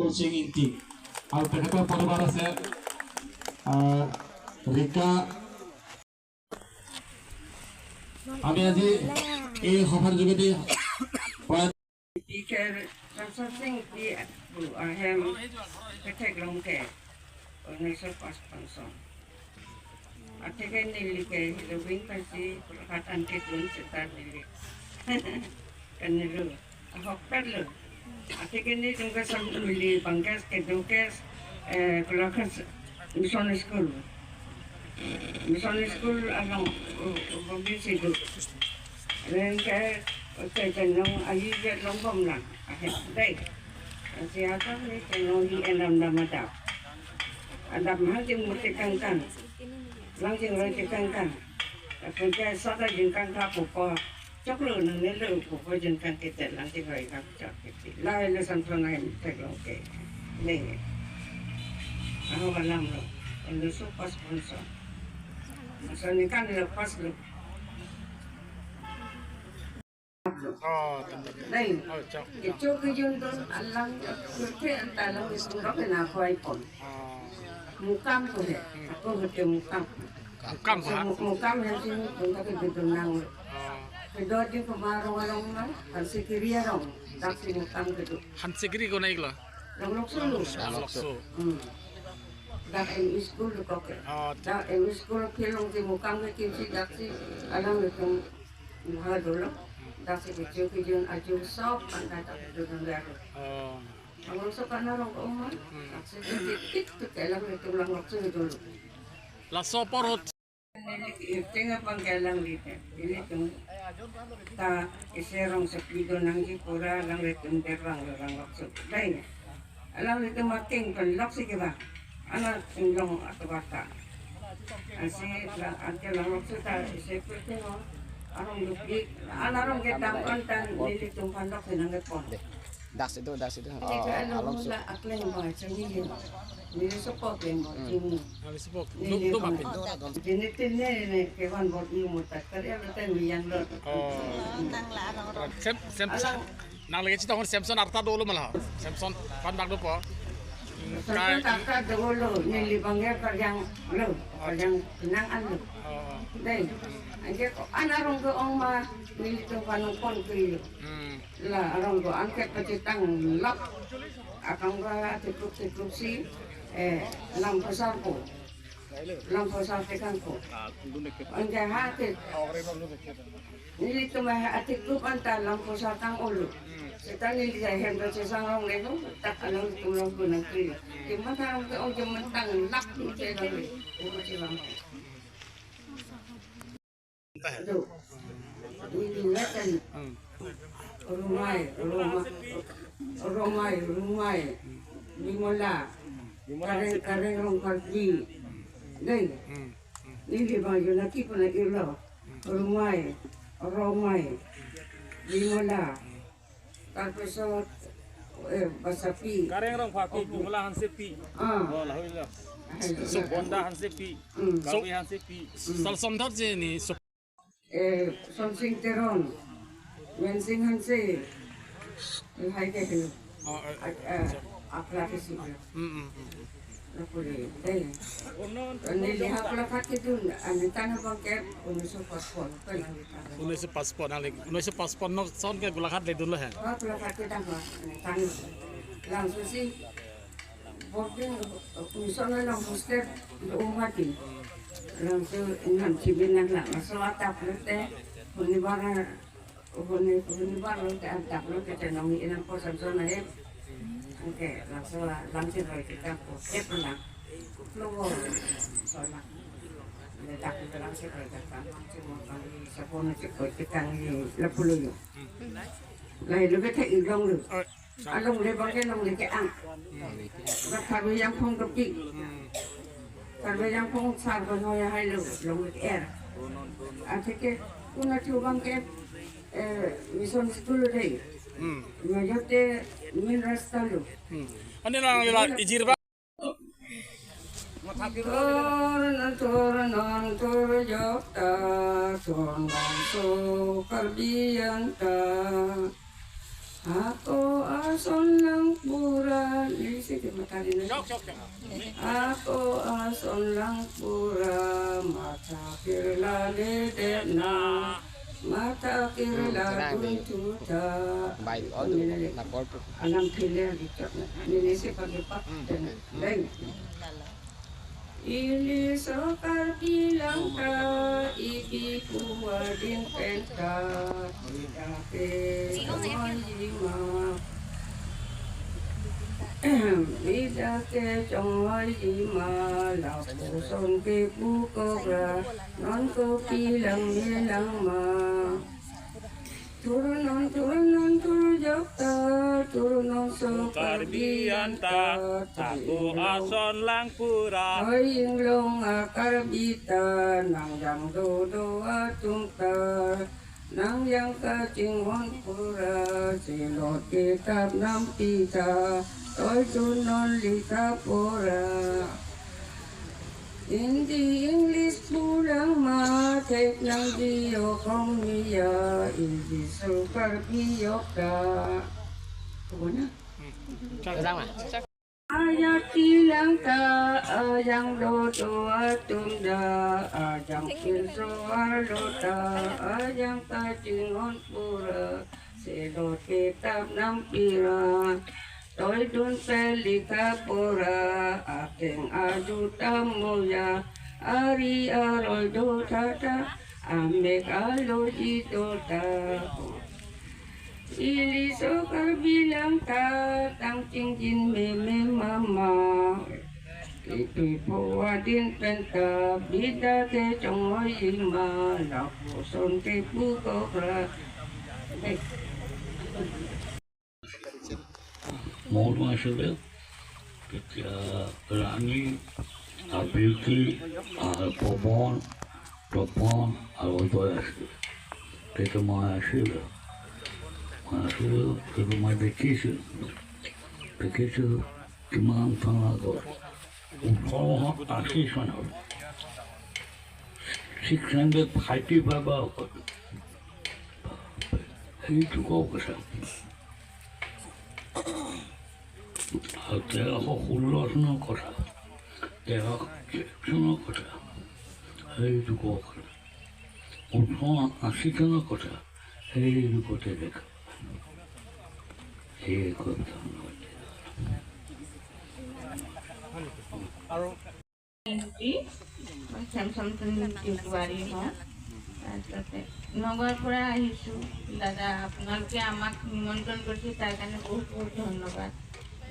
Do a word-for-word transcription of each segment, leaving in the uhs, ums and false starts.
Sing Ingti. আৰু তেখেতৰ পৰিবাৰ আছে, আহ, ৰিকা। আমি আজি এই সভাৰ যোগেদি প্ৰয়াত Teacher Ramsar Sing Ingti ahem ketheklong ke unniso pachpon son. Atheke neli ke helo bing pasi pulakat an kedun seta neli kanelo ahokpet lo. Atheke nelitum ke sang neli bangkes kedokes, eh, pulakat mission school. Mission school along, uh, uh, bangkes kedok. Rengke, uh, chenong ahi je longbom lang. Ahe, dei. Asi atam ni chenong hi endam dam adap. Adap hang jeng murti kangkang. Lang jeng roi ti kangkang. Apun ke sata jeng kangkang pupo. Choklo nangnelo pupo jeng kang kete lang jeng roi kang chok kete. Lahelo Samson ahem theklong ke. Neng. Aho alam lo. Unniso pachpon son. Masa ni kan lepas lo. Oh, tentu. Lain. Oh, chok. Kecho kejun dun alang kurte anta alanglitum rok na koi pon. Oh. Mukam ko he. Ako hote mukam. Mukam ko ha? Mu-, mukam he sing bungka ke dun nang. Oh. Kedo di pemaro along na, Hanse Kiri arong. Dak si mukam kedo. Hanse Kiri ko naik lo? Langlokso lo. Langlokso. Hmm. Dak M E school ko ke. Oh, dak M E school kelong si mukam ke kimsi dak si alanglitum Muha dolo, dak si kecho kejun ajo sop anta dak dodun garo. Oh. Ang so kana rong ko ma, hmm, dak si tik tik tu kelang itu lang waktu dolo. Laso apor hot. Neli iting apang kelang lite. Nelitum ta isi rong sepi do nangji pura alanglitum derbang lo lang waktu. Dai. Alanglitum ating pen lok si keba. Ana inglong atubata. Asi la anke langlok seta isi pu tu no. Arong duplik. Ana arong kedam kon tan nelitum pandok si nangkepon. Deh. Dak situ, dak situ. Ini ke oh, anu along su- mula akleng ba chini hin. Neli sopo kleng ba hmm, chini. Neli sopo. Neli dum, dum apin. Chini tin ne ne kevan bor iu mutak. Kali apa ten yang lo. Oh. Nang la arong arong. Sem, sem, alang nang lagi chetong Samson arta dolo malah. Samson pan bak dopo. Samson kai- arta dolo, neli bangke parjang lo, parjang nang an lo. Oh. Dei, anke ko an arong ke-ong ma, nelitum panung pon kri lo. Hmm. La arong ko-an ke pachetang lok. Akang ba tikuk tikuk si, eh, lam pasar ko. Lampo sa tekang ko. Anke ha ke. Nelitum atik grup anta lampo sa tang olo. Seta neli ahem do chesang rong le no. Tak alanglitum rong ko nangkri. Kemang arong ke-ong je mentang lak tu che rong le. Ko chesang. Aduh. Ini lekan. Hmm. Romai, Roma-, Romai, Romai. Bimola. Kareng, Kareng Rongkarbi. Dei. Hmm. Neli bang Jonaki puna irlo. Romai, Romai. Bimola. Tarpisot, eh, Basapi. Kareng Rongkarbi, Bimola Hansepi. Ah. Oh, lahoi lo. Hai. Bonda Hansepi. Hmm. Gawi Hansepi. Hmm. Sal sondar je ni so- Eh, Sonsing Teron, Mensing Hanse, eh, hai ke tu. Oh, eh, a-, eh, apla ke si. Hmm, hmm, hmm, hmm. Lapule, eh. Neli ha pulakat kedun, ani tan bangke, unniso pachpon, kan? Unniso pachpon, nang le, unniso pachpon no son ke pulakat ledun lo he? Ha pulakat kedun, ani tan. Langsung si, boarding, uh, mission along hostel do mati. Langsung inam chibinan la, laso atap lote, hunibar, huni, hunibar lote atap lote chenong inam ko Samson ahem. Oke, langsung la, langsung la kita ko, tep la. Logo, so la. Ledak langsung la, kita langsung mau kami sapon cek ko, kita ni lapulu yo. Lahelo ke the-ik long lo. Along le bangke long le ke-ang. Ba Karbi Anglong kepi. Karbi Anglong sar ko noya hailo long le ke-er. Athe ke kuna chu bangke, eh, mission school dei. Hmm. Majote main rasta lo. Hmm. Ani lang la ijir ba. Tur tur non tur jok ta, tur non so Karbi anta. Ako ason nang pura li Ako ason lang pura matha kirla le de na, matha kirla dun tuta. Anam phile gitu. Nini si pagi pak dan lain. Ili so Karbi lang ta, ipi pu adin pen ta, bida ke chonghoiji ma. Bida ke chonghoiji ma, lapuson ke pukok ra, non kopi lang me lang ma. Thurnon, thurnon, thurjok ta, thurnon so Karbi anta, ako ason lang pura. Oi inglong a Karbi ta, nangjang dodo atum ta, nangjang kachinghon pura, silot kitap nampi ta, toidunnon likha pora. Hindi, English pu lang ma, thek nangji yo kong niya, English so Karbi yok ta. Kona? Ulang ma. Ayat ti lang ta, ajang dodo atum da, ajang pinso arlo ta, ajang kachinghon pura, silot kitap nampi ra. Toidun pen likha pora, akeng adu tamoya, ari aroi do thata, amek aloji do ta. Ili so Karbi lang ta, tang chingjin meme mama. Ipi pu adin pen ta, bida ke chonghoiji ma, lapuson ke pukok ra. Eh. Mo atum asile, তেতিয়া ৰাণী, আবৃতি, আৰু পৱন, তপন, আৰু উদয় আছিলে। তেতিয়া মই আছিলোঁ। মই আছিলোঁ, তেতিয়া মই দেখিছোঁ। দেখিছোঁ, কিমান চন আগত। ওঠৰশ আশী চনত। ছিক্স হাণ্ড্ৰেড থাৰ্টি ফাইভৰ আগত। সেইটো কওক কথা। আৰু তেৰশ ষোল্ল চনৰ কথা, তেৰশ চনৰ কথা, সেইটো কওক। ওঠৰশ আশী চনৰ কথা, সেইটো কথা দেখা। সেই কথা। আৰু মই চেমচন তিৱাৰী হওঁ। তাৰপিছতে নগাঁৱৰ পৰা আহিছোঁ। দাদা, আপোনালোকে আমাক নিমন্ত্ৰণ কৰিছে, তাৰ কাৰণে বহুত বহুত ধন্যবাদ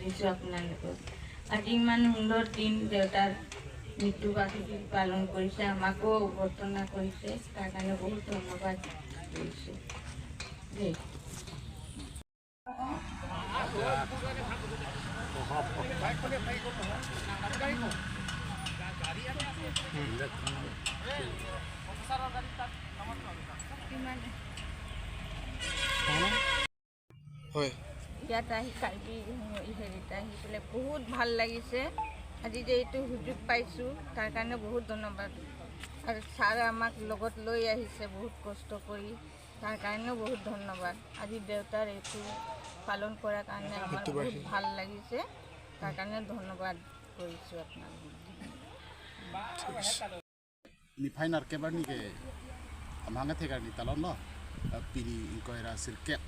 দিছোঁ আপোনালোকক। আজি ইমান সুন্দৰ দিন, দেউতাৰ মৃত্যু বাৰ্ষিকী পালন কৰিছে, আমাকো অভ্যৰ্থনা কৰিছে, তাৰ কাৰণে বহুত ধন্যবাদ দিছোঁ দেই। হয়। ইয়াত আহি কাৰ্বি হেৰিত আহি পেলাই বহুত ভাল লাগিছে। আজি যে এইটো সুযোগ পাইছোঁ, তাৰ কাৰণে বহুত ধন্যবাদ। আৰু ছাৰ আমাক লগত লৈ আহিছে বহুত কষ্ট কৰি, তাৰ কাৰণেও বহুত ধন্যবাদ। আজি দেউতাৰ এইটো পালন কৰাৰ কাৰণে আমাৰ বহুত ভাল লাগিছে, তাৰ কাৰণে ধন্যবাদ কৰিছোঁ আপোনালোকক। Niphai nerkep arni ke amahang kethek arni talon lo. Eh, pini ingkoi ra sirkep,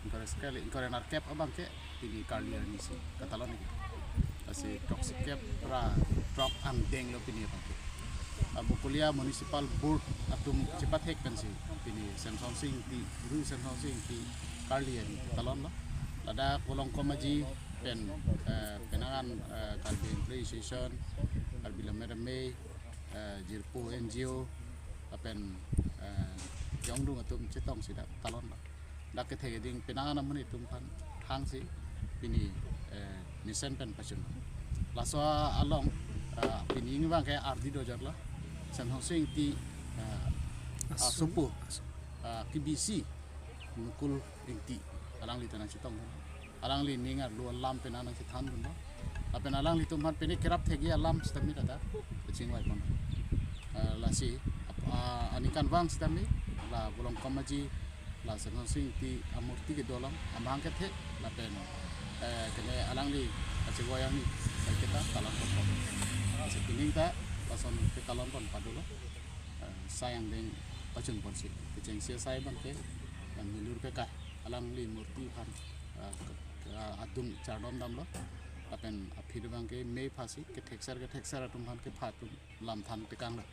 ingkoi ra sirkep, ingkoi ra nerkep abang ke pini karli arni si katalon ke. Lasi throk sirkep ra throk angdeng lo pini abang ke. Ah, Bokolia Municipal Board atum chepathek pensi pini Semsonsing Ingti, Guru Semsonsing Ingti karli arni talon lo. Ladak Volongkom Aji pen, eh, penang an, eh, Karbi Employee Association, Karbi Lammet Amei, eh, jirpo N G O, lapen, eh, jongdung atum chetong si dak talon lo. Dak kethek ding penang an amonit atum aphan thangsi pini, eh, mesen pen pachun. Laso along, eh, pini ingvang ke ardi dojor lo. Semsonsing Ingti, eh, asopo, eh, kebisi Mukul Ingti, alangli ta nangchetong. Alangli ning arlo alam penang nangchethan dun lo. Lapen alanglitum aphan pini kerap thekji alam sitame ta ta kachingvai pon. Eh, lasi, ap-, ah, aningkanvang sitame la Volongkom Aji, la Semsonsing Ingti amurti kedo along amahang kethek lapen, eh, kene alangli Chevoi arni, sai keta kalang kosok. Lasi pining ta lason kekalon pon padolo. Eh, sai angdeng pachun ponsi. Kechengsi asai abang ke, dan milur ke kai. Alangli murti aphan, eh, ke, ke, adung chardom damlo. Lapen aphi abang ke mei phasi, kethekser kethekser atum aphan kepha atum lam than tekanglo.